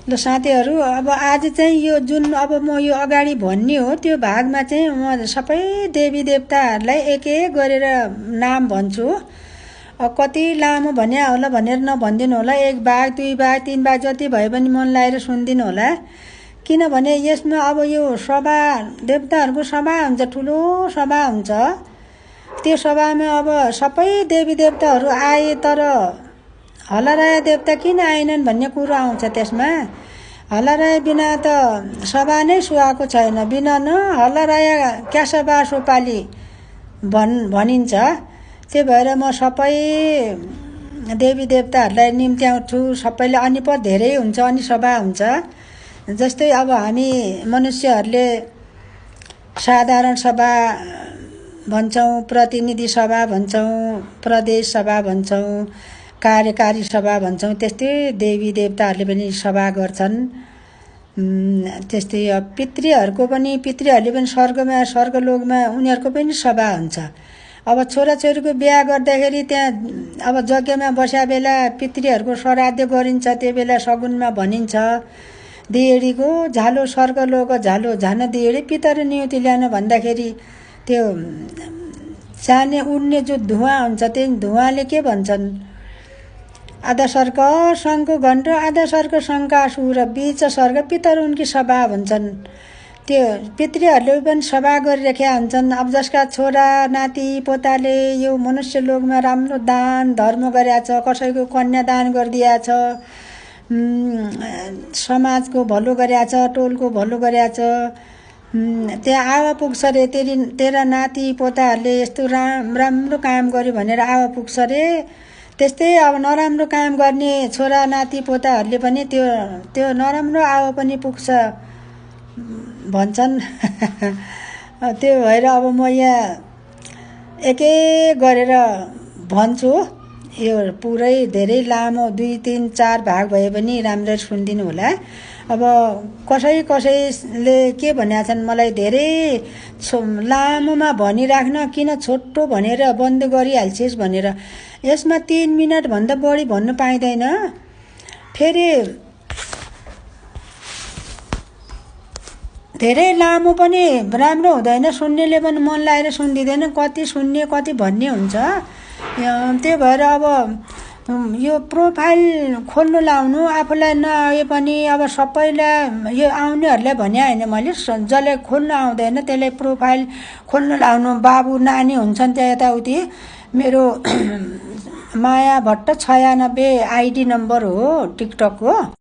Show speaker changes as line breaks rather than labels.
ल साथीहरू, अब आज चाहिँ यो जुन अब म यो अगाडि भन्ने हो त्यो भागमा चाहिँ म सबै देवी देवताहरूलाई एक एक गरेर नाम भन्छु। कति लामो भन्या होला भनेर नभनिदिनु होला। 1 भाग 2 भाग 3 भाग जति भए पनि मन लाएर सुनिदिनु होला। किनभने यसमा अब यो सभा देवताहरूको सभा हुन्छ, ठुलो सभा हुन्छ। त्यो सभामा अब सबै देवी देवताहरू आए, तर हलराय देवता किन आएनन् भन्ने कुरो आउँछ त्यसमा। हलराय बिना त सभा नै सुहाएको छैन। बिना न हलराय क्यासबा सोपाली भनिन्छ। त्यही भएर म सबै देवी देवताहरूलाई निम्त्याउँछु। सबैले अनि पो धेरै हुन्छ, अनि सभा हुन्छ। जस्तै अब हामी मनुष्यहरूले साधारण सभा भन्छौँ, प्रतिनिधि सभा भन्छौँ, प्रदेश सभा भन्छौँ, कार्यकारी सभा भन्छौँ। त्यस्तै देवी देवताहरूले पनि सभा गर्छन्। त्यस्तै पितृहरूले पनि स्वर्गलोकमा उनीहरूको पनि सभा हुन्छ। अब छोराछोरीको बिहा गर्दाखेरि त्यहाँ अब यज्ञमा बस्या बेला पितृहरूको श्राद्ध गरिन्छ। त्यो बेला सगुनमा भनिन्छ, दिएडीको झालो स्वर्गलोक झालो झान दिएडी पितर नियुति ल्याउन भन्दाखेरि त्यो जाने उड्ने जो धुवाँ हुन्छ त्यही धुवाँले के भन्छन्, आधा स्वर्ग शङ्को घण्ट आधा स्वर्ग शङ्कासुर बीच स्वर्ग पितर उनकी सभा भन्छन्। त्यो पितृहरूले पनि सभा गरिराखेका हुन्छन्। अब जसका छोरा नाति पोताले यो मनुष्य लोकमा राम्रो दान धर्म गरेका छ, कसैको कन्यादान गरिदिया छ, समाजको भलो गरेका छ, टोलको भलो गरेका छ, त्यहाँ आवा पुग्छ रे। तेरा नाति पोताहरूले यस्तो राम्रो काम गर्यो भनेर आवा पुग्छ रे। त्यस्तै अब नराम्रो काम गर्ने छोरा नाति पोताहरूले पनि त्यो नराम्रो आवा पनि पुग्छ भन्छन्। त्यो भएर अब म यहाँ एक एक गरेर भन्छु। यो पुरै धेरै लामो 2 3 4 भाग भए पनि राम्ररी सुनिदिनु होला। अब कसैले के भनेका छन् मलाई, धेरै लामोमा भनिराख्न, किन छोटो भनेर बन्द गरिहाल्छिस् भनेर। यसमा 3 मिनटभन्दा बढी भन्नु पाइँदैन। फेरि धेरै लामो पनि राम्रो हुँदैन, सुन्नेले पनि मन लाएर सुनिदिँदैन, कति सुन्ने कति भन्ने हुन्छ। त्यही भएर अब यो प्रोफाइल खोल्नु लाउनु आफूलाई नआए पनि अब सबैलाई यो आउनेहरूलाई भने होइन मैले, जसलाई खोल्नु आउँदैन त्यसलाई प्रोफाइल खोल्नु लाउनु। बाबु नानी हुन्छन् त्यहाँ यताउति। मेरो माया भट्ट 96 आइडी नम्बर हो टिकटकको।